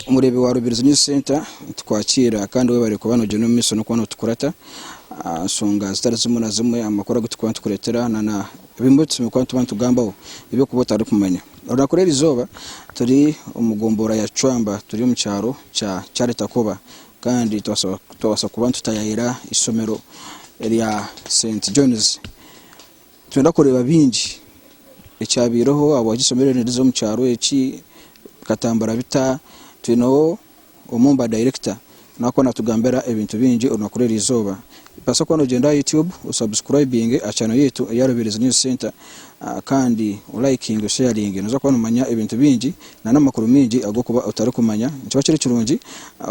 Omureebi wa Rubirizi News Centre nitukwakiira kandi webare kuba nogyenda omu maisho n'okuba notukurata aha nshonga zitari zimwe na zimwe, amakuru agu turikuba nitukureetera na ebimwe ebi turikuba nituba nitugambaho ebi orikuba otarikumanya. Orunaku rw'erizooba turi omu gombolola ya Kicwamba turi omu kyaro kya Kyaritakoba kandi twabaasa kuba nitutayaayira eishomero erya St John's. Nitwenda kureeba bingi ekyabaireho ahabwaki eishomero eri niriza omu kyaro eki, bikatambura bita, twineho omumba dayirekita nakuba natugambira ebintu bingi orunaku rw'erizooba. Nobaasa kuba nogyenda aha YouTube osabusikurayibinge aha channel yaitu eya Rubirizi News Centre kandi olayikinge osheyaringe noza kuba nomanya ebintu bingi n'amakuru maingi agu orikuba otarikumanya. Nikiba kiri kirungi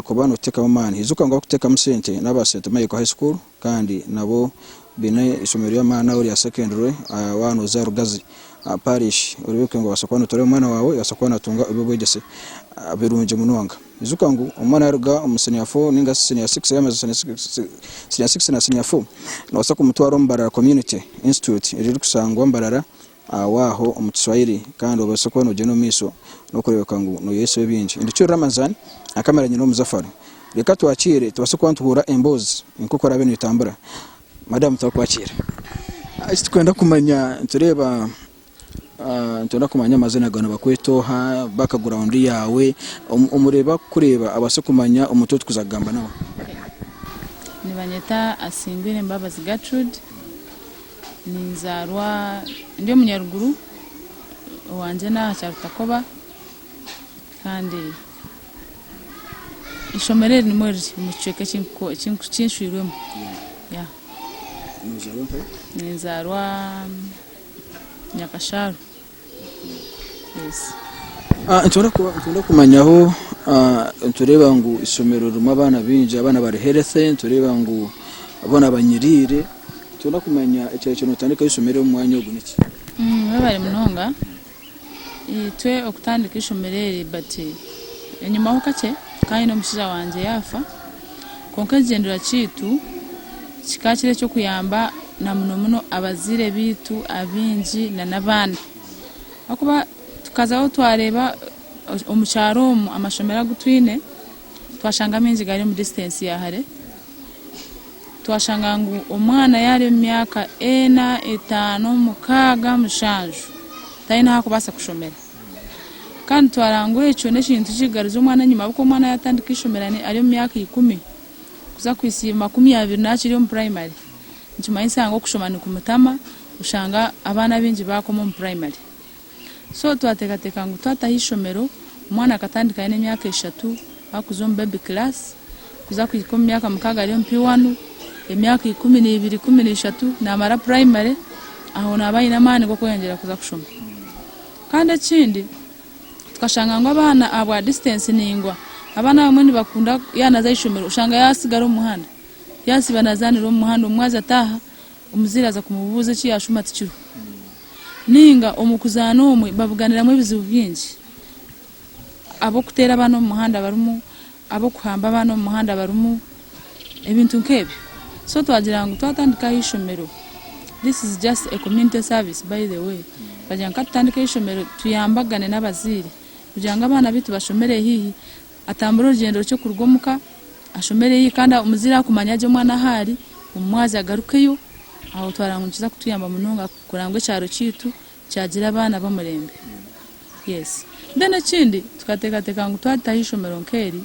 kuba notekamu amaani. Ijuka ngu abarikutekamu sente n'aba St Michael High School kandi nabo baine eishomero ry'amaani aho rya secondary waaba nooza Rugazi Parish oreebe ngu obaasa kuba nootwarayo omwana waawe abaasa kuba naatunga eby'obwegyese birungi munonga. Ijuka ngu omwana yaaruga omu siniya fo ninga shi siniya sikisi yaaheza siniya sikisi na siniya fo noobaasa kumutwara omu Mbarara Community Institute erikushangwa Mbarara waaho omu Kiswahili kandi obaase kuba noogyenda omu maisho n'okureebeka ngu nooyeyisaho bingi. Ndi Ramazan aha kamera nyine Muzafar. Reka twakiire tubaase kuba nituhurira emboozi nk'oku eraabe neetambura. Madamu twakwakira. Eki turikwenda kumanya nitureeba nitwenda kumanya amazina gaawe nibakweta oha, background yaawe, omureebi arikukureeba abaase kumanya omuntu ou turikuza kugamba nawe. Nibanyeta Asingwire Mbabazi Gertrude, ninzaarwa ndi omunyaruguru owangye n'aha Kyarutakoba kandi Eishomero eri nimwo riri omu kicweka eki nshwirwemu. Ninzaarwa Nyakashaaru. Nitwenda kumanyaho, nitureeba ngu eishomero ririmu abaana baingi, abaana bari healthy, nitureeba ngu boona banyiriire, nitwenda kumanya ekyabaire notandikaho eishomero omu mwanya ogu niki? Webare munonga. Itwe okutandika eishomero eri but enyimaho kakye nkaba nyine omushaija wangye yaafa kwonka ekigyendererwa kyaitu kikaba kiri eky'okuyamba na muno muno abazaire baitu abaingi n'abaana ahakuba tukazaho twareeba omu kyaro omu amashomero agu twine twashanga amaingi gari omu distance ya hare. Twashanga ngu omwana yaaba ari omu myaka ena, etaano, mukaaga, mushanju taine ahu arikubaasa kushomera. Kandi twareeba ngu ekyo n'ekintu ekirikugaruza omwana enyima ahabw'okuba omwana yaatandika eishomero ari omu myaka ikumi kuza kuhitsya 20 naaba akiri omu purayimare, nikimanyisa ngu okushoma nikumutama oshanga abaana abaingi baakoma omu purayimare. So twateekateeka ngu twataho eishomero, omwana akatandika aine emyaka eshatu arikuza omu baby class kuza kuhika omu myaka mukaaga ari omu P1, emyaka 12, 13 naamara primary, aho naaba aine amaani g'okweyongyera kuza kushoma. Kandi ekindi tukashanga ngu abaana ahabwa distance ndaingwa, abaana abamwe nibakunda yaaba naaza aha ishomero oshanga yaasigara omu muhanda, yaasiiba naazaanira omu muhanda omumwazi ataaha, omuzaire aza kumubuuza eki yaashoma tikiriho. Nainga omu kuzaana omwe babuganiramu ebizibu bingi. Ab'okuteera abaana omu muhanda barimu, ab'okuhamba abaana omu muhanda barimu, ebintu nk'ebyo. So twagira ngu twatandika aha ishomero, this is just a community service by the way, twagira ngu katutandike aha ishomero tuyambagane n'abazaire kugira ngu abaana baitu bashomere haihi, atambure orugyendo rukye kuruga omuka ashomere haihi kandi omuzaire akumanya gye omwana ahu ari, omu mwazyo agarukeyo, aho twareeba ngu nikiza kutuyamba munonga kureba ngu ekyaro kyaitu kyagira abaana b'omurembe. Yes. Then ekindi tukateekateeka ngu twataho eishomero nk'eri,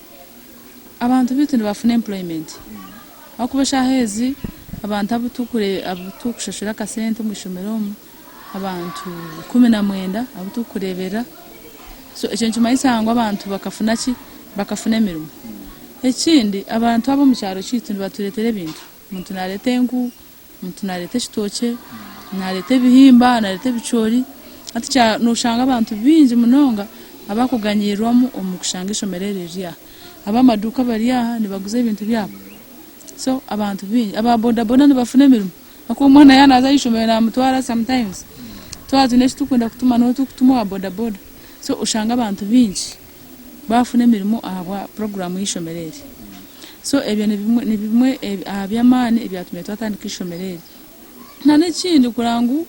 abantu baitu nibafuna employment ahakuba eshaaha ezi abantu abu turikushashura akasente omu ishomero omu, abantu 19 abu turikureeberera, so ekyo nikimanyisa ngu abantu bakafuna ki? Bakafuna emirimo. Ekindi abantu ab'omu kyaro kyaitu nibatureetera ebintu, omuntu naareeta enku, Omuntu naareeta ekitookye, naareeta ebihimba, naareeta ebicoori. Hati nooshanga abantu baingi munonga abarikuganyiirwamu omu kushanga eishomero eri riri aha. Ab'amaduuka bari aha nibaguza ebintu byabo. So abantu baingi, aba bodaboda nibafuna emirimo ahakuba omwana yaaba naaza aha ishomero naamutwara sometimes. Twaba twine eki turikwenda kutuma niwe turikutuma owa bodaboda. So oshanga abantu baingi. baafuna emirimo ahabwa puroguraamu y'eishomero eri. So ebyo ni bimwe aha by'amaani ebyatumire twatandika eishomero eri. N'ekindi kureba ngu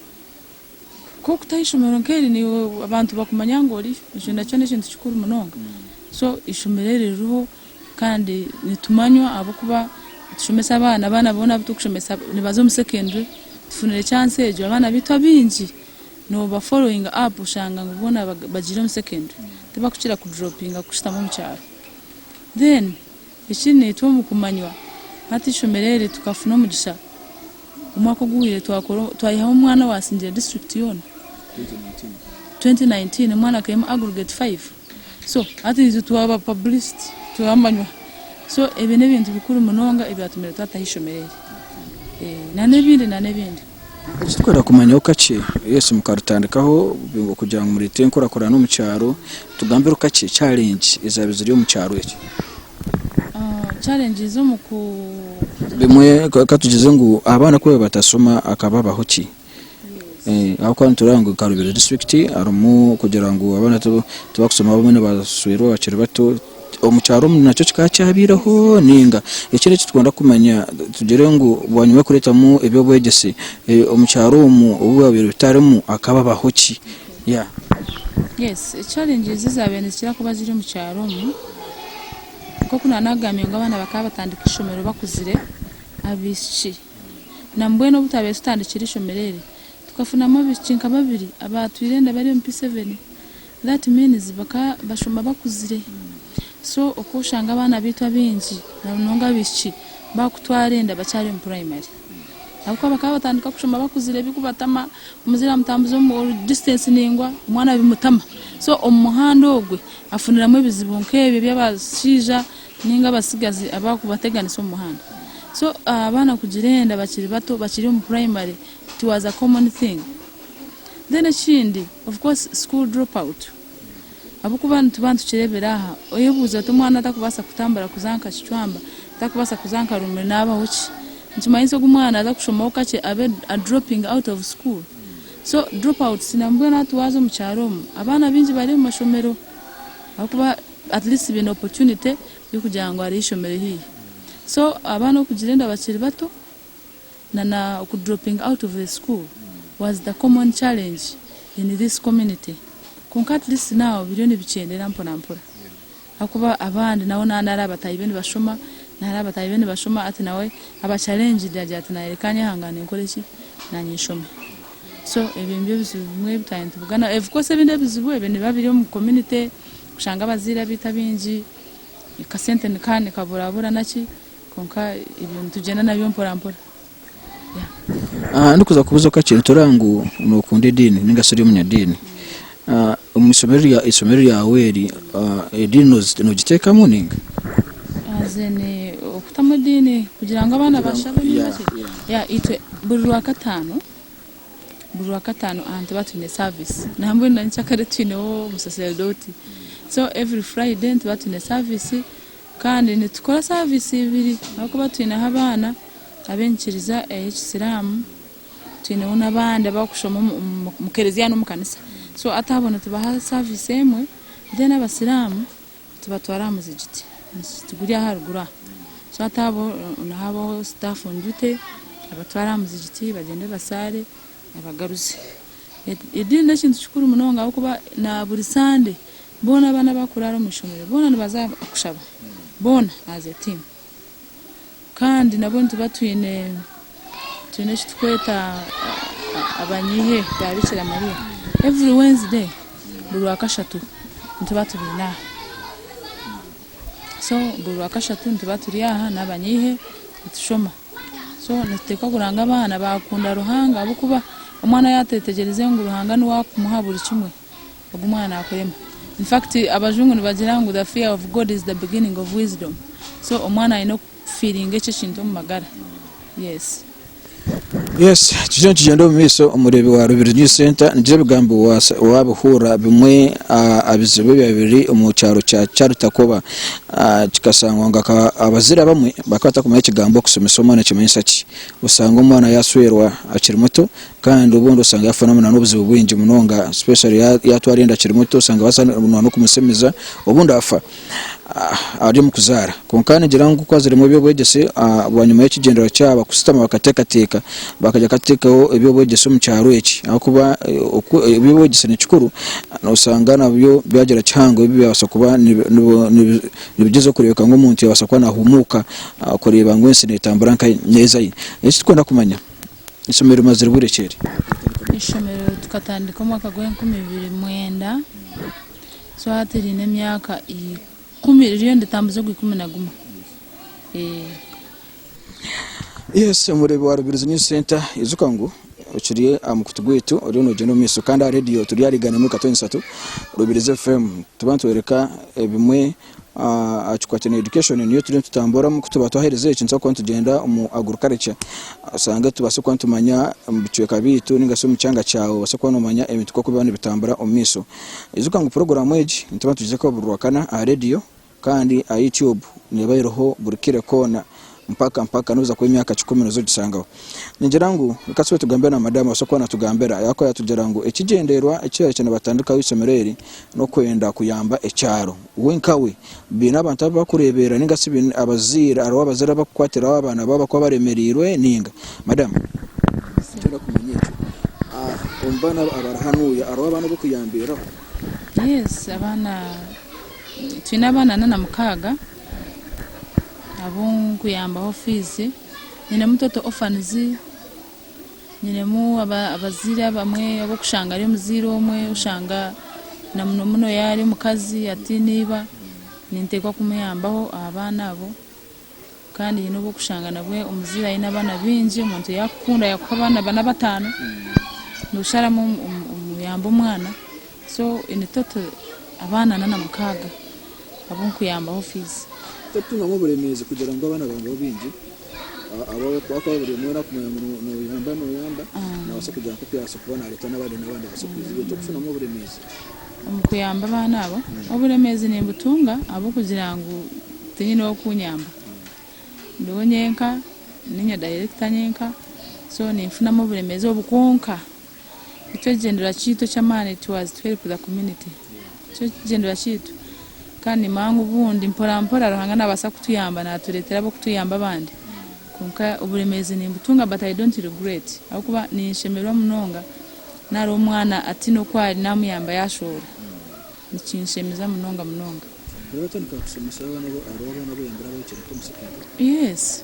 ku orikutaho eishomero nk'eri naiwe abantu bakumanya ngu oriyo, ekyo nakyo n'ekintu kikuru munonga. So eishomero eri ririho kandi nitumanywa ahabw'okuba nitushomesa abaana, abaana boona abu turikushomesa nibaza omu secondary, tufunire chance egyo abaana baitu abaingi nooba followinga up oshanga ngu boona bagiire omu secondary tibakukira ku dropinga kushutama omu kyaro. Then ekindi naitwe omu kumanywa hati eishomero eri tukafuna omugisha omwaka oguhweire twakora twayihaho omwana owasingire district yoona 2019 omwana akaihamu aggregate 5 so hati itwe twaba publicity twamanywa so ebyo n'ebintu bikuru munonga ebyatumire twataho eishomero eri na n'ebindi na n'ebindi. Ekiturikwenda kumanyaho kakye, yes mukarutandikaho kugira ngu mureete enkurakurana omu kyaro, tugambireho kakye challenge ezaabaire ziri omu kyaro eki. Challenges omu ku. Bimwe katugyeze ngu abaana ku baabaire batasoma hakaba habaho ki? Ahabw'okuba nitureeba ngu nka Rubiri disiturikiti harimu kugira ngu abaana tibakusoma abamwe nibashwerwa bakiri bato, omu kyaro omu nakyo kikaba kyabaireho ninga? Ekindi eki turikwenda kumanya tugire ngu bwanyima y'okureetamu eby'obwegyese, omu kyaro omu obu bwabaire bitarimu hakaba habaho ki? Yes, challenges ezaabaire nizikira kuba ziri omu kyaro omu, nk'oku naanagambire ngu abaana bakaba batandika ishomero bakuzire, abaishiki nambwenu obu twabaire tutandikire ishomero eri, tukafunamu abaishiki nka babiri abaatwire enda bari omu P7, that means bakaba bashoma bakuzire, so okwoshanga abaana baitu abaingi na munonga abaishiki baakutwara enda bakyari omu primary. Ahabw'okuba bakaba batandika kushoma bakuzire bikubatama, omuzaire amutambuza omu distance ndaingwa omwana bimutama. So omu muhanda ogwe afuniramu ebizibu nk'ebyo eby'abashaija ninga abatsigazi abakubateganisa omu muhanda. So abaana kugira enda bakiri bato bakiri omu primary it was a common thing. Then ekindi of course school drop out ahabw'okuba nituba nitukireebera aha oyebuuza oti omwana atakubaasa kutambura kuza nka Kicwamba, atakubaasa kuza nka Rumuri naabaho ki? Nikimanyisa ogu omwana naaza kushomaho kakye abe a dropping out of school. So drop outs nambwenu hati waaza omu kyaro omu abaana baingi bari omu mashomero ahabw'okuba at least baine opportunity y'okugira ngu hariho eishomero haihi. So abaana okugira enda bakiri bato na na oku dropping out of the school was the common challenge in this community. Kwonka at least now biriyo nibikyendera mpora mpora ahakuba abandi nabo naba abataahi be nibashoma, nari abataahi be nibashoma hati nawe aba challenged agira ati naanye reka nyehangane nkore ki, naanye nshome. So ebyo nibyo bizibu bimwe ebi twaba nitubugana. Of course ebindi ebizibu ebyo nibiba biri omu community, kushanga abazaire abaitu abaingi akasente nikaburabura naki kwonka ebyo nitugyenda nabyo mpora mpora. Ndikuza kubuuza kakye nitureba ngu nokunda ediini ninga shi ori omunyadiini, omu ishomero ryawe eri ediini nogiteekamu ninga? As in okutamu ediini kugira ngu abaana bashabe ninga ki? Yeah itwe buri rwakataano, buri rwakataano aha nituba twine service nambwenu na nyenkyakare twineho omusaseredooti so every Friday nituba twine service Kandi nitukora saviisi ibiri ahabw'okuba twineho abaana ab'enyikiriza ey'ekisiraamu, twineho n'abandi abarikushoma omu kereziya n'omu kanisa. So hati abo nitubaha saviisi emwe then abasiraamu tubatwara aha muzigiti, omuzigiti guri aharuguru aha. So hati abo nihabaho staff on duty abatwara aha muzigiti bagyende basaare abagaruze. Ediini n'ekintu kikuru munonga ahabw'okuba na buri Sande boona abaana abakuraara omu ishomero boona nibaza kushaba boona as a team kandi nabwo nituba twine twine eki turikweta abanyihe ba Bikira Maria every Wednesday buri Rwakashatu nituba tubaine aha so buri Rwakashatu nituba turi aha n'abanyihe nitushoma. So nituteekwa kuranga ngu abaana baakunda Ruhanga ahabw'okuba omwana yaatetegyereza ngu Ruhanga niwe arikumuha buri kimwe, ogwo omwana naakurema. In fact abajungu nibagira ngu the fear of God is the beginning of wisdom. So omwana aine kufiiringa ekyo ekintu omu magara. Yes. Yes, turiyo nitugyenda omu maisho omureebi wa Rubiri News Center nigira ebigambo waabihurira bimwe aha bizibu ebyaba biri omu kyaro kya Kyarutakoba kikashangwa ngu abazaire abamwe bakaba batakumanya ekigambo okushomesa omwana nikimanyisa ki. Osanga omwana yashwerwa akiri muto kandi obundi osanga yafunamu n'obuzibu bwingi munonga especially yatwara enda akiri muto osanga baza n'okumushemeza obundi afa. Ari omu kuzaara. Kwonka nigira ngu ku haziremu eby'obwegyese bwanyima y'ekigyendererwa kyabo kushutama bakateekateeka bakagira bakateekaho eby'obwegyese omu kyaro eki ahabw'okuba eby'obwegyese ni kikuru noshanga nabyo byagira kihango ebi byabaasa kuba nibigyezaho kureebeka ngu omuntu yabaasa kuba nahumuuka kureeba ngu ensi netambura nka neeza. Eki turikwenda kumanya eishomero rimazire bwire ki eri? Eishomero tukatandika omwaka gw'enkumi ibiri mwenda. So hati riine emyaka ikumi ririyo niritambuza ogwa 11. Yes omureebi wa Rubirizi News Center ijuka ngu okiri aha mukutu gwaitu oriyo nogyenda omu maisho kandi aha rediyo turi ahari igana rimwe katonyeza ishatu Rubirizi FM nituba nitworeka ebimwe aha kikwataine na education niyo turiyo nitutamburamu ku tuba twaheereza eki nituba kuba nitugyenda omu agriculture oshange tubaase kuba nitumanya omu bicweka byaitu ninga shi omu kyanga kyawe obaase kuba nomanya ebintu nk'oku biriba nibitambura omu maisho. Ijuka ngu puroguraamu egi nituba nitugiteekaho buri Rwakana aha rediyo kandi aha YouTube neeba eriho buri kaire koona mpaka mpaka n'obu zaakuba emyaka kikumi noza ogisangaho. Ningira ngu reka tube tugambire na madamu abaase kuba naatugambira ahakuba yaatugira ngu ekigyendererwa eki baabaire nibatandikaho eishomero eri n'okwenda kuyamba ekyaro. We nka we baine abantu abu barikureeberera ninga shi baine abazaire hariho abazaire abarikukwatiraho abaana baabo abakuba baremereirwe ninga? Madamu. Nitwenda kumanya ekyo. Omu baana abari hanuya hariho abaana abokuyambiraho? Yes abaana twine abaana 46 abu nkuyambaho fees, nyinemu total orphans, Nyinemu abazaire abamwe abu okushanga ari omuzaire omwe oshanga na muno muno yaaba ari omukazi ataine iba, ninteekwa kumuyambaho aha baana abo kandi haine obu orikushanga nabwe omuzaire aine abaana baingi omuntu yaakukunda yaakuha abaana bana bataano, noosharamu oyambe omwana so in total abaana 46 abu nkuyambaho fiizi. Tokutungamu oburemeezi kugira ngu abaana baawe nibo baingi? Ahabw'okuba buri omwe arikumanya ngu noyamba noyamba nabaasa kugira nk'oku yabaasa kuba nareeta n'abandi n'abandi babaase kwija. Iwe tokufunamu oburemeezi? Omu kuyamba abaana abo, oburemeezi nimbutunga ahabw'okugira ngu tinyine ow'okunyamba. Ndiho nyenka, niinye dayirekita nyenka, so ninfunamu oburemeezi obu kwonka Nikyo ekigyendererwa kyaitu eky'amaani it was to help the community. Nikyo ekigyendererwa kyaitu kandi nimanya ngu obundi mpora mpora Ruhanga nabaasa kutuyamba natureetera ab'okutuyamba abandi kwonka oburemeezi nimbutunga but I don't regret ahabw'okuba ninshemererwa munonga nareeba omwana ataine oku ari namuyamba yashohora nikinshemeza munonga munonga. Yes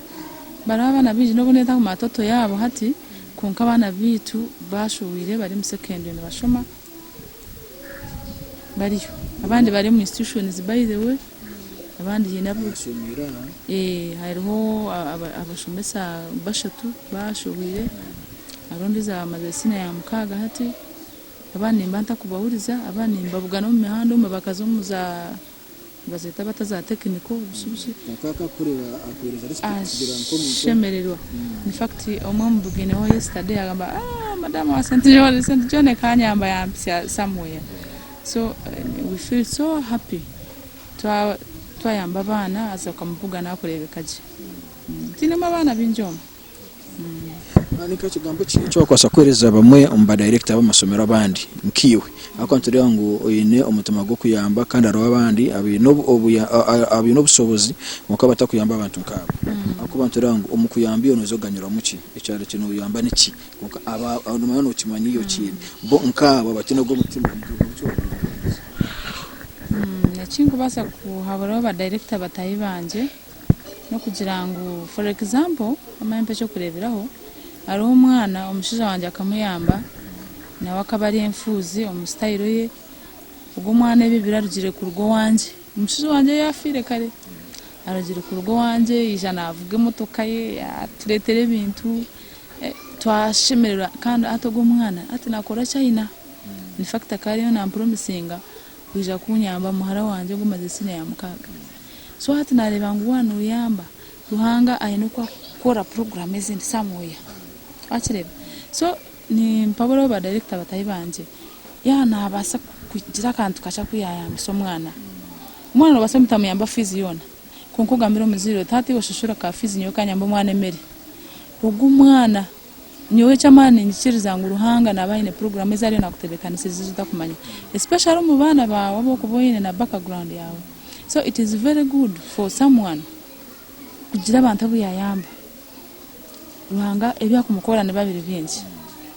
bariho abaana baingi n'obu ntakumanya total yaabo hati. Kwonka abaana baitu baashohweire bari omu secondary nibashoma bariyo. Abandi bari omu institutions by the way, abandi haine abu hariho abashomesa bashatu baashohweire, hariho ondiijo amazire siniya ya mukaaga hati, abandi nimba ntakubahuriza, abandi nimbabugana omu mihanda obumwe bakaza omu za. Nibazeeta bata za technical biki biki. Kwonka akakureeba akuheereza respect kugira nk'omuntu. Ashemererwa. In fact omwe mbugineho yesterday yagamba aah madam wa St John, St John ekanyamba yampitsya somewhere. So we feel so happy twayamba abaana haza okamubuga nakureebeka gye. Twinemu abaana baingi omu. Ni nka kigambo ki eki wakubaasa kuheereza bamwe omu badayirekita b'amashomero abandi nkaiwe? Ahabw'okuba nitureeba ngu oine omutima gw'okuyamba kandi hariho abandi abaine abaine obushobozi kwonka batarikuyamba abantu nkaabo. Ahabw'okuba nitureeba ngu omu kuyamba iwe nooza kuganyirwamu ki? Ekyaro eki nooyamba niki? Kwonka aba noomanya nookimanya iwe okiine. Bo nkaabo abataine ogwo mutima ni kigambo ki eki waakubaheereza? Eki ndikubaasa kuhaburaho badayirekita bataahi bangye N'okugira ngu for example omanye mpe eky'okureeberaho, hariho omwana omushaija wangye akamuyamba nawe akaba ari enfuuzi omu sitayiro ye, ogwo omwana ebi ebiro arugire kuruga owangye, omushaija wangye yaafiire kare, arugire kuruga owangye yaija naavuga emotoka ye yaatureetera ebintu, twashemererwa kandi hati ogwo omwana hati naakora China, in fact akaba ariyo nampuromisinga kwija kunyamba muhara wangye ogu omazire siniya ya mukaaga. So hati nareeba ngu waaba noyamba, Ruhanga aine oku akukora program ezindi somewhere. Wakireeba? So nimpaburaho ba director batahi bangye, yaaba nabaasa kugira akantu kakye aku yayambisa omwana, omwana nobaasa mutamuyamba fees yoona, kwonka ogambire omuzaire oti hati iwe shashura ka fees nyowe kanyambe omwana emere. Ogwo omwana Nyowe eky'amaani niinyikiriza ngu Ruhanga naaba aine puroguraamu ezi ariyo naakutebeekanisiriza ezi otakumanya especially omu baana baawe abu orikuba oine na background yaawe. So it is very good for someone kugira abantu abu yayamba. Ruhanga ebi akumukorera nibiba biri bingi.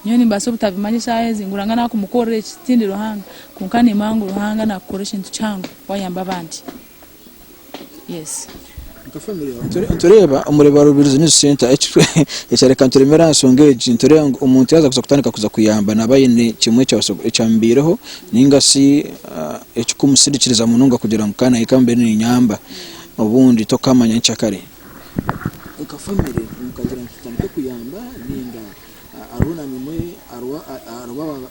Nyowe nimbaasa obutabimanya eshaaha ezi ngu Ruhanga nakumukorera eki tindi Ruhanga kwonka nimanya ngu Ruhanga nakukorera ekintu kihango wayamba abandi. Yes. Nitureeba omuri Rubirizi News Centre ekyareka nituremera aha nshonga egi nitureeba ngu omuntu yaaza kuza kutandika kuza kuyamba naaba aine kimwe ekyamubaireho ninga shi ekikumusindikiriza munonga kugira ngu ka nahika mbe ninyamba obundi tokamanya nkyakare. Nka family mukagira ngu tutandike kuyamba ninga hariho na nimwe hariho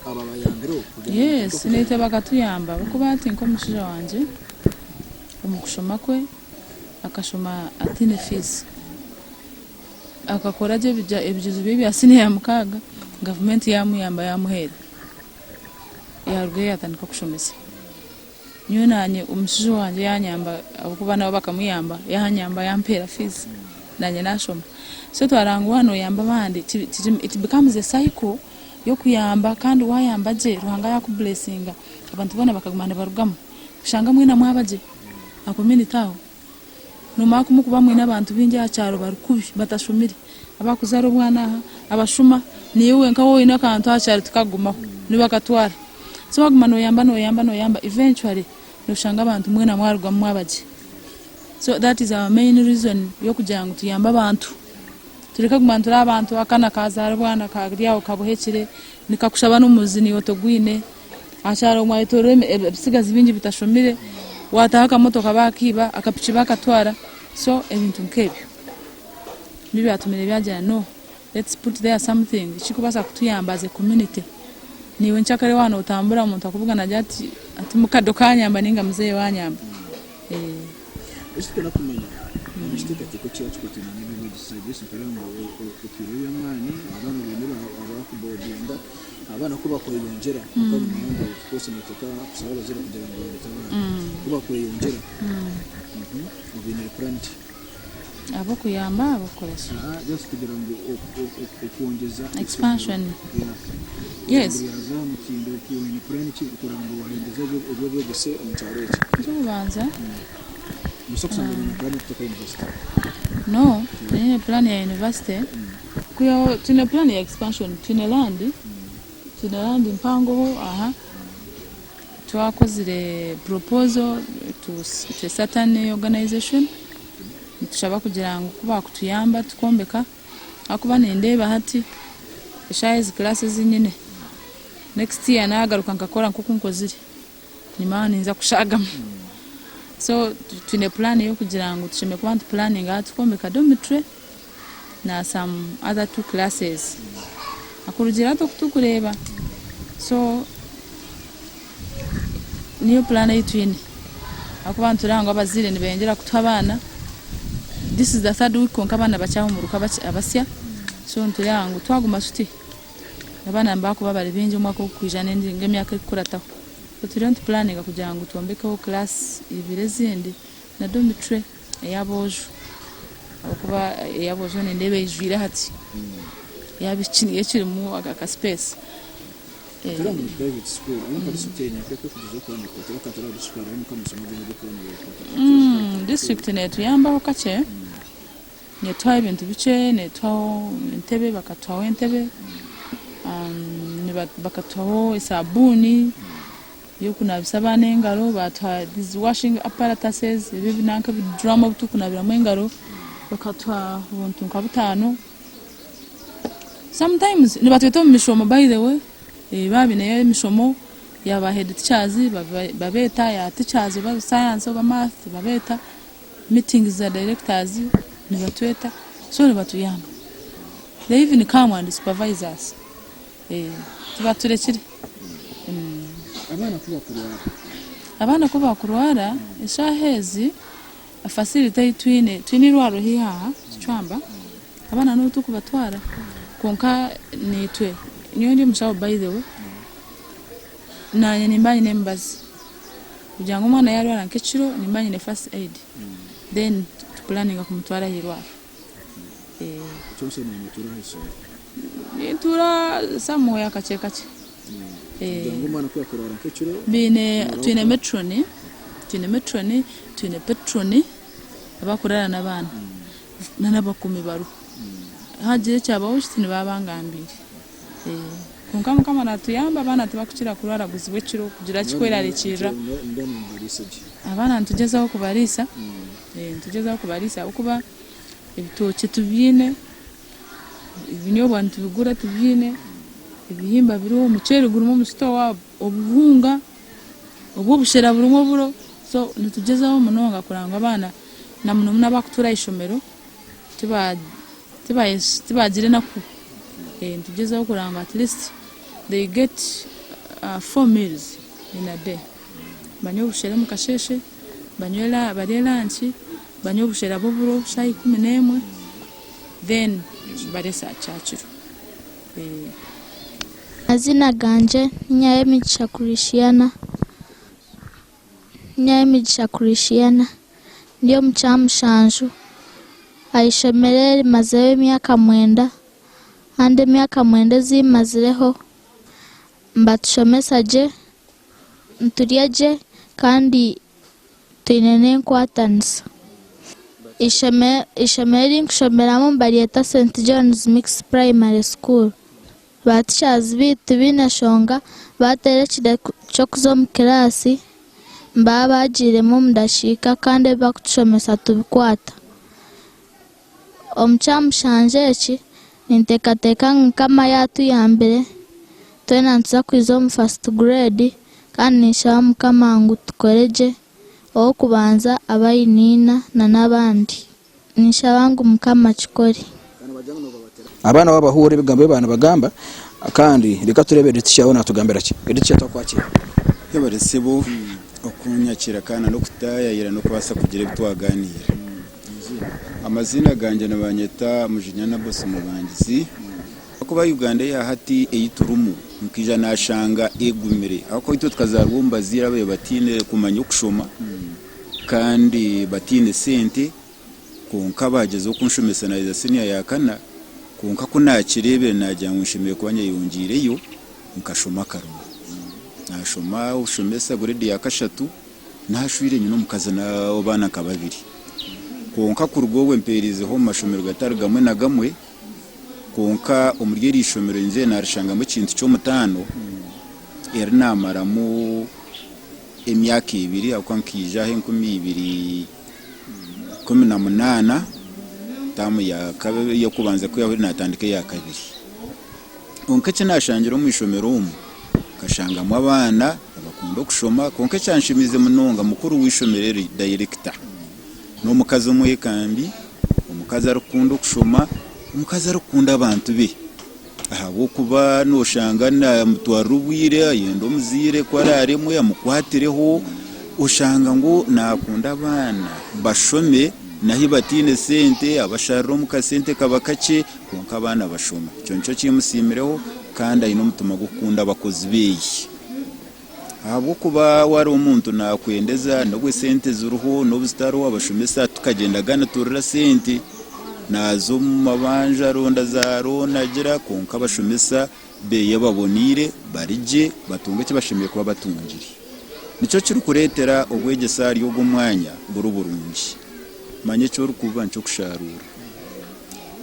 ababayambireho kugira ngu Yes, mutandike naitwe kuyamba? Bakatuyamba ahabw'okuba hati nk'omushaija wangye omu kushoma kwe akashoma ataine fees. Akakora gye ebigyezo bye bya siniya ya mukaaga, gavumenti yaamuyamba yaamuheera, yaarugayo yaatandika kushomesa. Nyowe naanye omushaija owangye yaanyamba ahabw'okuba nabo bakamuyamba, yaanyamba yampeera fees naanye naashoma. So twareeba ngu waaba nooyamba abandi it becomes a cycle y'okuyamba kandi waayamba gye Ruhanga yaakuburesinga abantu boona bakaguma nibarugamu oshanga mwena mwaba gye aha community aho. Noomanya ku murikuba mwine abantu baingi aha kyaro bari kubi batashomire, abarikuzaara obwana aha, abashuma, naiwe wenka waaba oine akantu aha kyaro tikakugumaho, nibakatwara. So waaguma nooyamba nooyamba nooyamba eventually nooshanga abantu mwena mwarugamu mwaba gye. So that is our main reason y'okugira ngu tuyambe abantu. Tureke kuguma nitureeba abantu akaana kazaara obwana kari aho kabohekire, nikakushaba n'omuzi naiwe togwine. Aha kyaro mwayetoreire ebitsigazi bingi bitashomire, waataho akamotoka baakiiba, akapiki baakatwara, so ebintu nk'ebyo nibyo byatumire byagira no let's put there something ekirikubaasa kutuyamba as a community. Naiwe nkyakare waaba nootambura omuntu akubugana naagira ati ati mukadde okanyamba nainga muzeeyi wanyamba. Eki turikwenda kumanya ekiteekateeko ky'ekikwatiraine n'eby'obwegyese Grace nitureeba ngu otwireho eby'amaani abaana obaine abakubodinga abaana ku bakweyongyera kwonka nomanya ngu of course noteekwa kushaba abazaire kugira ngu bareete abaana ku bakweyongyera obainire puraani ki? Ab'okuyamba ab'okukora ki? Just kugira ngu okwongyeza Expansion. Yes. Ryaza aha mutindo oine puraani ki kureba ngu wahindura eby'obwegyese omu kyaro eki? Eky'okubanza. Nobaasa kushanga oine puraani y'okuteeka yunivasite. No, tinyine puraani ya yunivasite. Kwihaho twine puraani ya expansion, twine land, twine land mpangoho aha. Twakozire proposal to a certain organization, nitushaba kugira ngu ku baakutuyamba tukombeka. Ahakuba nindeeba hati eshaaha ezi class ezi nyine, next year nagaruka nkakora nk'oku nkozire, nimanya ninza kushaagamu. So twine plan y'okugira ngu tushemereire kuba nitu planninga hati kwombeka dormitory na some other two classes. Kurugiirira hati oku turikureeba, so niyo plan ei twine ahakuba nitureeba ngu abazaire nibeyongyera kutuha abaana, this is the third week kwonka abaana bakyahumuruka abasya, so nitureeba ngu twaguma tuti abaana nibakuba bari baingi omwaka ogurikwija n'emyaka erikukurataho. So turiyo nitupulaninga kugira ngu twombekeho class ibiri ezindi na dormitory ey'aboojo ahabw'okuba ey'aboojo nindeeba eijwire hati, ey'abaishiki niyo ekirimu aka space. Turi omuri private school nka district eine nk'okugyeza kuba nekwata bakatwara aha district hariho nk'amasomo agamwe ag'okuba nibakwata. District netuyambaho kakye, netuha ebintu bikye, netuhaho entebe bakatuhaho entebe, bakatuhaho esabuuni y'okunabisa abaana engaro, batuha these washing apparatuses ebi ebinanka ebiduramu ebi turikunabiramu engaro, bakatuha obuntu nka butaano. Sometimes nibatweta omu mishomo by the way, baaba baineyo emishomo ya ba head teachers babeeta, ya teachers oba science oba math babeeta, meetings za directors nibatweta so nibatuyamba. They even come and supervise us, tibaturekire. Abaana ku bakurwara? Abaana ku bakurwara eshaaha ezi Facility ei twine, twine eirwariro haihi aha Kicwamba, abaana niho turikubatwara kwonka naitwe, nyowe ndi omushaho by the way, naanye nimba nyine emibazi kugira ngu omwana yaarwara nk'ekiro nimba nyine first aid then tupulaninga kumutwara aha irwariro. Nintuura somewhere kakye kakye. Biine, twine matron. Twine metroni, twine petroni abakurara n'abaana n'abakuumi bariho. Haagira ekyabaho kiti nibaba bangambiire. Kwonka Mukama natuyamba abaana tibakukira kurwaraguzibwa ekiro kugira ki kwerarikirira. Abaana nitugyezaho kubariisa, nitugyezaho kubariisa ahabw'okuba ebitookye tubiine, ebinyobwa nitubigura tubiine, ebihimba biriho, omuceeri gurimu omu sitoowa, obuhunga, obw'obushera burimu oburo, so nitugyezaho munonga kureba ngu abaana na muno muno abakutuura aha ishomero tibagira enaku. Nitugyezaho kureba ngu at least they get four meals in a day. Banywe obushera omu kasheeshe, barye lunch, banywe obushera bw'oburo shaaha 11 then barye kyakiro. Amazina gangye ni Nyayemigisha Christiana, Nyayemigisha Christiana, ndi omu kyamushanju aha ishomero eri mazireho emyaka mwenda kandi emyaka mwenda ezi mazireho nibatushomesa gye, niturya gye kandi twine n'enkwatanisa. Eishomero eri nkushomeramu nibaryeta St John's Mixed Primary School. Ba teachers baitu tibaine nshonga, baateera ekide ky'okuza omu kiraasi nibaba baagiiremu omu dakiika kandi ebi barikutushomesa tubikwata. Omu kyamushanju eki, ninteekateeka ngu Mukama yaatuyambire, twena nituza kwija omu first grade kandi ninshaba Mukama ngu tukore gye, ow'okubanza abe aine ina n'abandi. Ninshaba ngu Mukama akikore. Abaana waaba bahuurira ebigambo ebi baaba nibagamba, kandi reka tureebe Leticia we naatugambira ki. Leticia twakwakira. Yebare sebo okunyakira kandi n'okutayayira n'okubaasa kugira ebi twaganiira. Amaziina gangye nibanyeta Mujinya Nabosi Mubangizi. Ahakuba Uganda eya hati ei turimu nkaija nashanga egumire ahakuba itwe tukazaarwa omu bazaire ababaire bataine kumanya okushoma kandi bataine sente kwonka baagyezaho kunshomesa naheza siniya ya kana kwonka ku naakireebire naagira ngu nshemereire kuba nyeyongyeireyo nkashoma akarimo. Nashoma obushomesa guredi ya kashatu. Naashwire nyine omukazi n'abaana nka babiri. Kwonka kuruga obwo mpeeriizeho omu mashomero gatari gamwe na gamwe, kwonka omuri eri ishomero ningira naarishangamu ekintu ky'omutaano eri naamaramu emyaka ebiri ahabw'okuba nkaija aha 2018 taamu y'okubanza ku yaahwaire naatandika eya kabiri. Kwonka eki naashangire omu ishomero omu, nkashangamu abaana nibakunda okushoma kwonka ekyanshemeize munonga mukuru w'eishomero eri, dayirekita, n'omukazi omwekambi, omukazi arikukunda okushoma, omukazi arikukunda abantu be ahabw'okuba nooshanga naamutwarira obwire ayenda omuzaire ku araaremwe amukwatireho, oshanga ngu naakunda abaana bashome n'ahu bataine sente abasharira omu kasente kaba kakye. Kwonka abaana bashoma. Ekyo nikyo kimusiimireho kandi aine omutima gw'okukunda abakozi be. Ahabw'okuba wareeba omuntu nakwendeza n'obu esente ziriho n'obu zitariho abashomesa tukagyendaga niturira sente naaza omu mabanja aronda za looni agira kwonka abashomesa beye baboneire bari gye batunga eki bashemereire kuba batungire. Nikyo kirikureetera obwegyese ahari ogwo omwanya buri burungi. Manya eki orikuba nikyo okusharuura.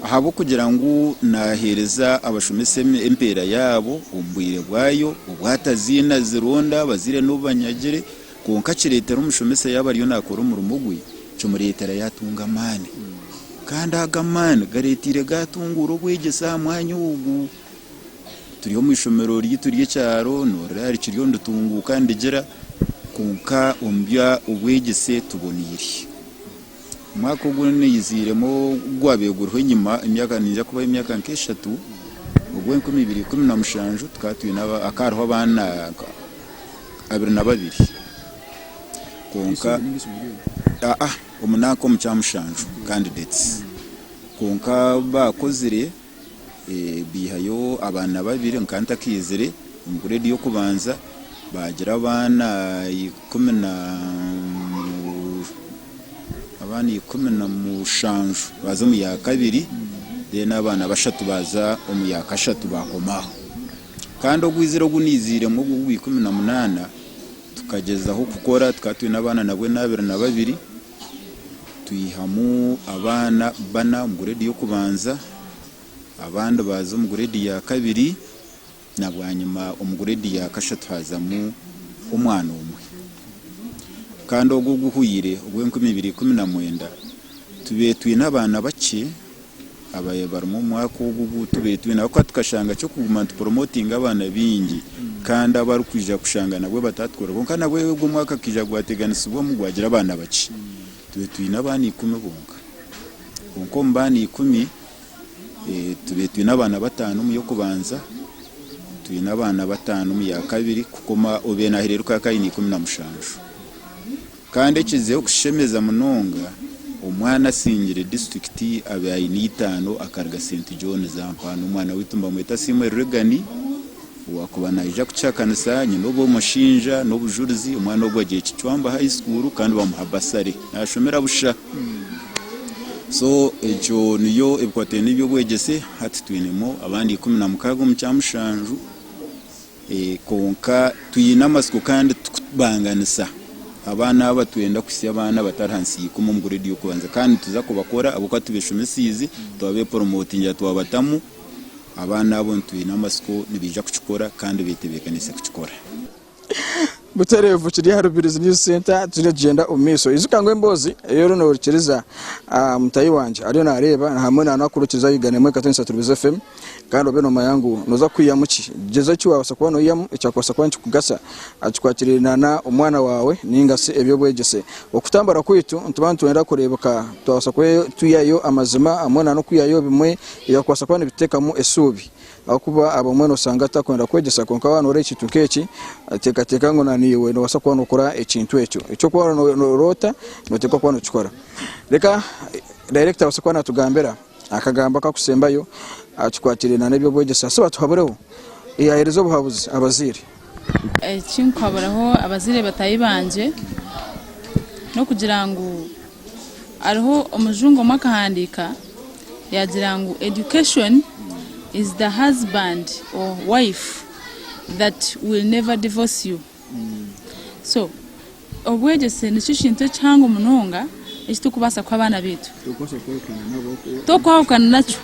Ahabw'okugira ngu naaheereza abashomesa empeera yaabo omu bwire bwayo, obu ataziina zironda abazaire n'obu banyagire, kwonka kireetera omushomesa yaaba ariyo naakora omurimo gwe, kimureetera yaatunga amaani. Kandi ago amaani gareeteire gaatunguura obwegyese aha mwanya ogu. Turi omu ishomero ryaitu ry'ekyaro, noorora rikiriyo niritunguuka nirigira, kwonka omu by'obwegyese tuboneire. Omwaka ogu naiziiremu ogwabaire guriho enyima emyaka niinyija kubaho emyaka nk'eshatu, ogw'enkumi ibiri ikumi na mushanju tukaba twine hakaba hariho abaana 22 kwonka omu nanka omu kyamushanju candidates kwonka baakozire baihayo abaana babiri nkaba ntakaizire omu grade y'okubanza baagira abaana ikumi na abaana 17 baaza omu ya kabiri then abaana bashatu baaza omu ya kashatu baakoma aho. Kandi ogwizire ogu naiziiremu ogu ogwa 18. Tukagyezaho kukora tukaba twine abaana nabwo 22, twihamu abaana bana omu grade y'okubanza, abandi baaza omu grade ya kabiri na bwanyima omu grade ya kashatu haazamu omwana omwe. Kandi ogwo oguhweire ogw'enkumi ibiri ikumi na mwenda tubaire twine abaana bakye ababaire barimu omu mwaka ogu ogu tubaire twine ahabw'okuba tukashanga ky'okuguma nituporomotinga abaana baingi kandi abarikwija kushanga nabwo batatukora kwonka nabwo ogwo omwaka gukaija gwateganisibwamu gwagira abaana bakye. Tubaire twine abaana ikumi bonka kwonka omu baana ikumi tubaire twine abaana bataano omu y'okubanza, twine abaana bataano omu ya kabiri kukoma obaire naahererukayo akaba aine 17. Kandi ekizireho kushemeza munonga, omwana asingire disiturikiti abaire aine eitaano akaruga St John's ampaano. Omwana waitu nibamweta Asiimwe Reagan owaakuba naija kukihakanisa nyine obw'omushinja n'obujurizi. Omwana ogwo agiire Kicwamba High School kandi bamuha basare naashomera busha. So ekyo niyo ebikwatiraine n'eby'obwegyese. Hati twinemu abandi 16 omu kyamushanju. Kwonka twine amatsiko kandi tukubanganisa abaana aba twenda kuhitsya abaana abatari ahansi ya ikumi omu grade y'okubanza kandi nituza kubakora ahabw'okuba tubeshomesiize twabeporomotingira twabatamu abaana abo twine amatsiko nibaija kukikora kandi betebeekaniise kukikora. Butereevu kiri aha Rubirizi News Centre turiyo nitugyenda omu maisho. Ijuka ngu emboozi ei oriyo nohurikiriza mutaahi wangye ariyo nareeba hamwe na nakuhurikiriza Uganda emwe Katwe Nsatu Rubizi FM. Kandi obe noomanya ngu nooza kwihamu ki. Gyeza eki waabaasa kuba noihamu ekyakubaasa kuba nikikugasa kikwatiraine na n'omwana waawe nainga shi eby'obwegyese. Okutambura kwaitu nituba nitwenda kureebeka twabaasa kuba twihayo amazima hamwe na n'okwihayo bimwe ebyakubaasa kuba nibituteekamu eshuubi. Ahabw'okuba abamwe noosanga tutakwenda kwegyesa kwonka waaba nooreeba ekintu nk'eki, teekateeka ngu naiwe noobaasa kuba nookora ekintu ekyo. Eki orikuba nooroota nooteekwa kuba nookikora. Reka dayirekita abaase kuba naatugambira. Akagambo akakusembayo kikwatiraine n'eby'obwegyese hasi batuhabureho yahereza obuhabuzi abazaire. Ekinkuhaburaho abazaire bataahi bangye n'okugira ngu hariho omujungu omwe akahandiika yaagira ngu education is the husband or wife that will never divorce you. So obwegyese nikyo kintu ekihango munonga eki turikubaasa kuha abaana baitu. Tokwahukana nakyo.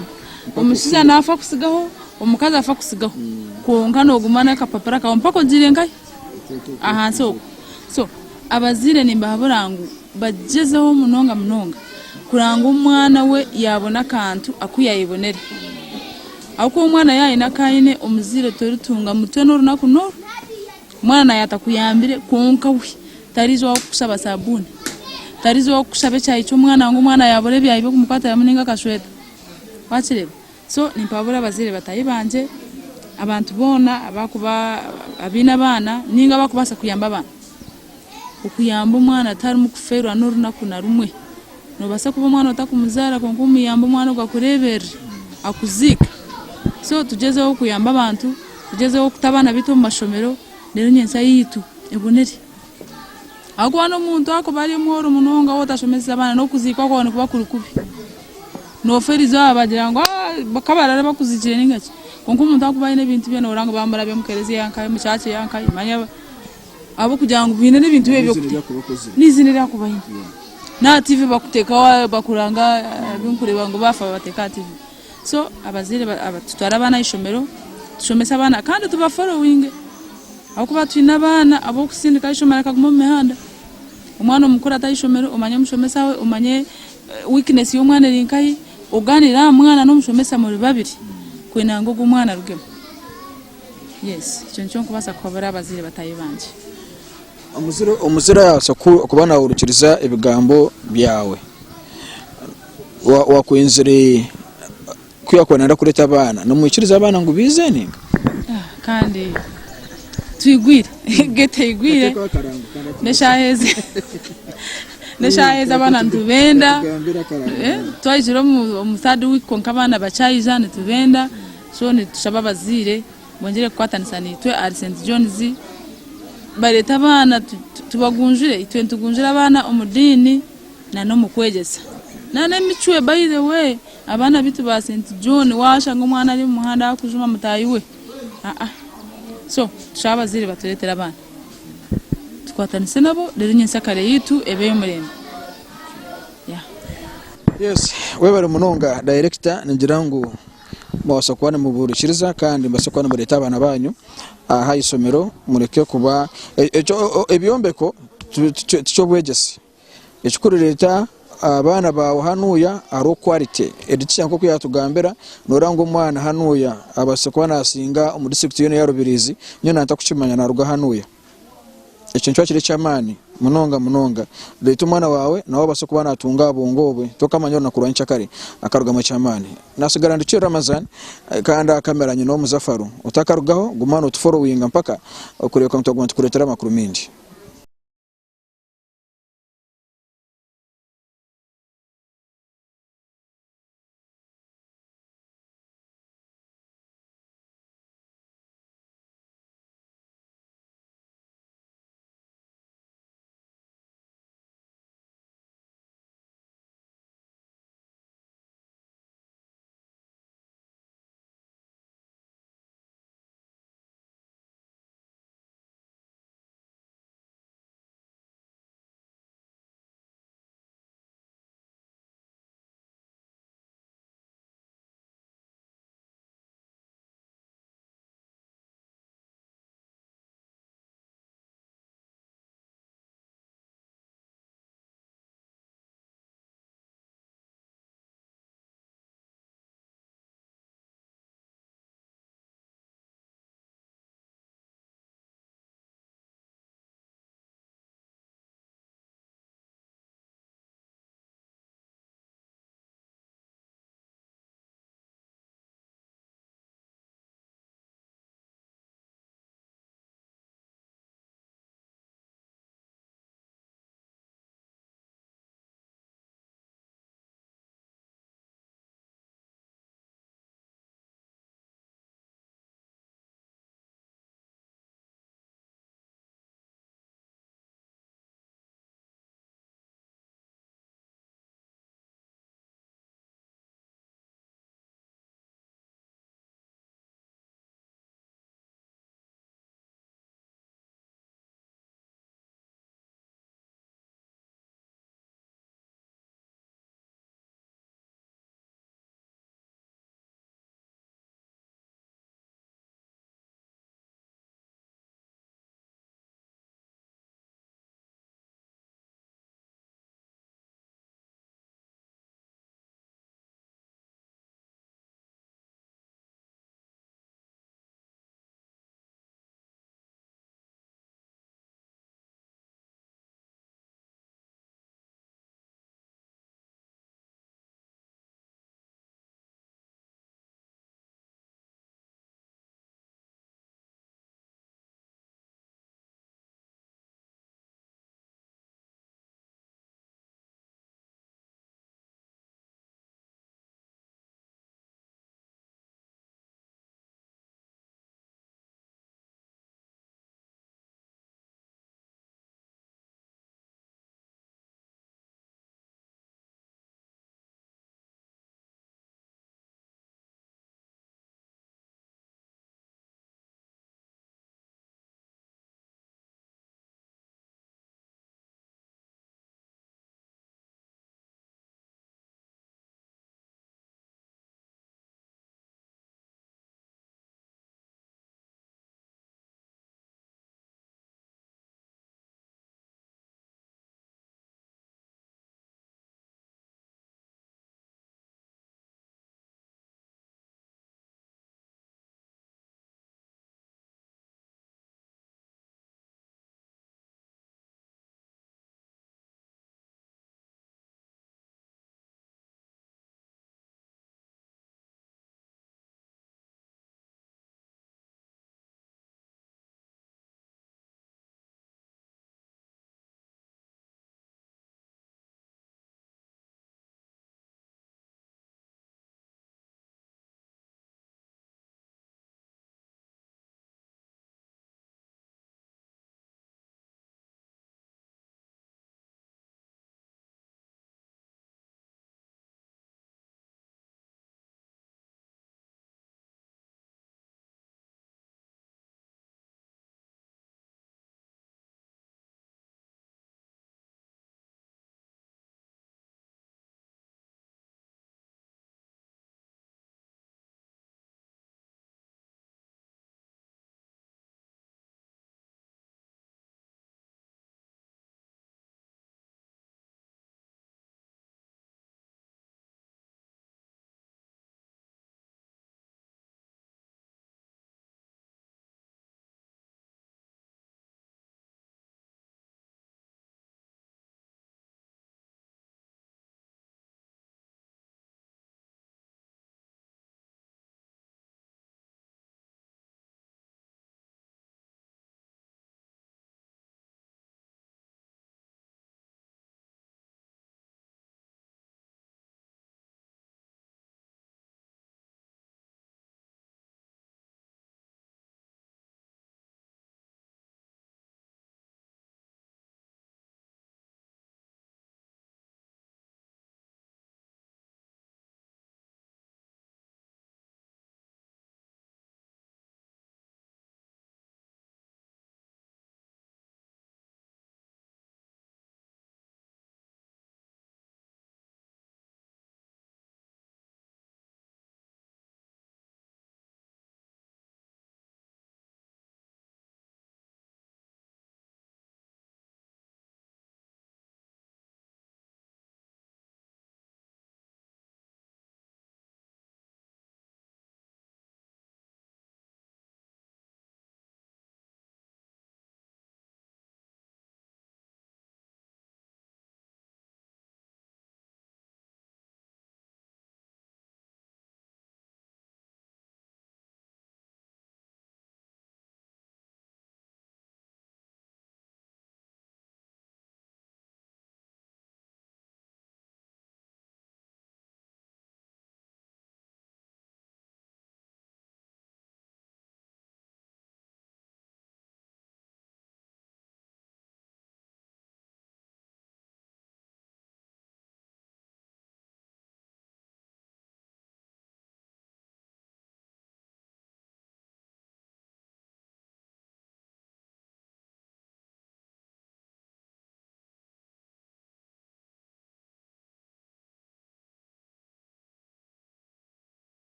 Omushaija naafa akutsigaho, omukazi afa akutsigaho kwonka nooguma n'akapapura kaawe mpaka ogiire nkahi? Ahansi okwo. So abazaire nimbahabura ngu bagyezeho munonga munonga kureba ngu omwana we yaabona akantu aku yaayebonera. Ahabw'okuba omwana yaaba aine aku aine, omuzaire toritunga mutwe n'orunaku n'oru. Omwana naaba atakuyambire kwonka we tariija ow'okukushaba sabuuni, tariija ow'okukushaba ekyayi ky'omwana ngu omwana yaabura ebyayi by'okumukwatiramu nainga akashweta. Wakireeba? So nimpabura abazaire bataahi bangye, abantu boona abakuba abaine abaana nainga abakubaasa kuyamba abaana, okuyamba omwana tiharimu kufeerwa n'orunaku na rumwe. Noobaasa kuba omwana otakumuzaara kwonka omuyambe omwana ogwo akureeberere, akuziike. So tugyezeho kuyamba abantu, tugyezeho kuta abaana baitu omu mashomero reero nyentsya yaitu ebonere. Ahabw'okuba n'omuntu akuba ari omworo munonga waaba otashomesize abaana n'okuziikwa kwawe nikuba kuri kubi. Noofa erizooba bagira ngu bakabarara bakuziikire nainga ki. Kwonka omuntu akuba aine ebintu bye nooreba ngu bamurabya omu kereziya nkahi, omu kyaaca eya nkahi manya ahabw'okugira ngu baine n'ebintu bye by'okuta. N'eiziina eri arikuba aine. N'aha tiivi bakuteekaho bakuranga ebi nkureeba ngu baafa babateeka aha tiivi. So abazaire tutware abaana aha ishomero, tushomese abaana kandi tubaforowinge ahabw'okuba twine abaana ab'okusindika aha ishomero akaguma omu mihanda. Omwana omukurate aha ishomero omanye omushomesa we, omanye weakness y'omwana eri nkahi, ogaaniire aha mwana n'omushomesa muri babiri kwenda ngu ogwo omwana arugemu. Yes, ekyo nikyo nkubaasa kuhabura abazaire bataahi bangye. Omuzaire arabaasa kuba nahurikiriza ebigambo byawe, wakwenzire ku yakuba nayenda kureeta abaana, nomwikiriza abaana ngu baije ninga? Kandi twigwire, gate eigwire, n'eshaaha ezi n'eshaaha ezi abaana nitubenda, twahikire omu third week kwonka abaana bakyaija nitubenda, so nitushaba abazaire Bongyere kukwatanisa naitwe ahari St John's bareete abaana tubagunjure itwe nitugunjura abaana omu diini na n'omu kwegyesa na n'emicwe by the way abaana baitu ba St John waashanga omwana ari omu muhanda arikujuma mutaahi we aa so tushabe abazaire batureetere abaana. Tukwatanise nabo reero nyensyakare yaitu ebe ey'omurembe. Yeah. Yes, webare munonga director, ningira ngu mubasa kuba nimuburikiriza kandi mubasa kuba nimureeta abaana banyu aha ishomero mureke kuba ekyo ebyombeko tiky'obwegyese. Ekikuru reeta abaana baawe hanuuya hariho quality edikisha nk'oku yatugambira noreeba ngu omwana hanuuya abaasa kuba nasinga omu disiturikiti yoona eya Rubirizi nyowe nantakukimanya naruga hanuuya. Ekyo nikiba kiri eky'amaani munonga munonga. Reeta omwana waawe nawe abaase kuba naatunga aha bwongo obwe, tokamanya orunaku rwa nyenkyakare akarugamu eky'amaani. Naatsigara ndi Chiro Ramazan kandi aha kamera nyineho Muzafaru. Otakarugaho guma nootuforowinga mpaka okureebeka ngu twaguma nitukureetera amakuru maingi.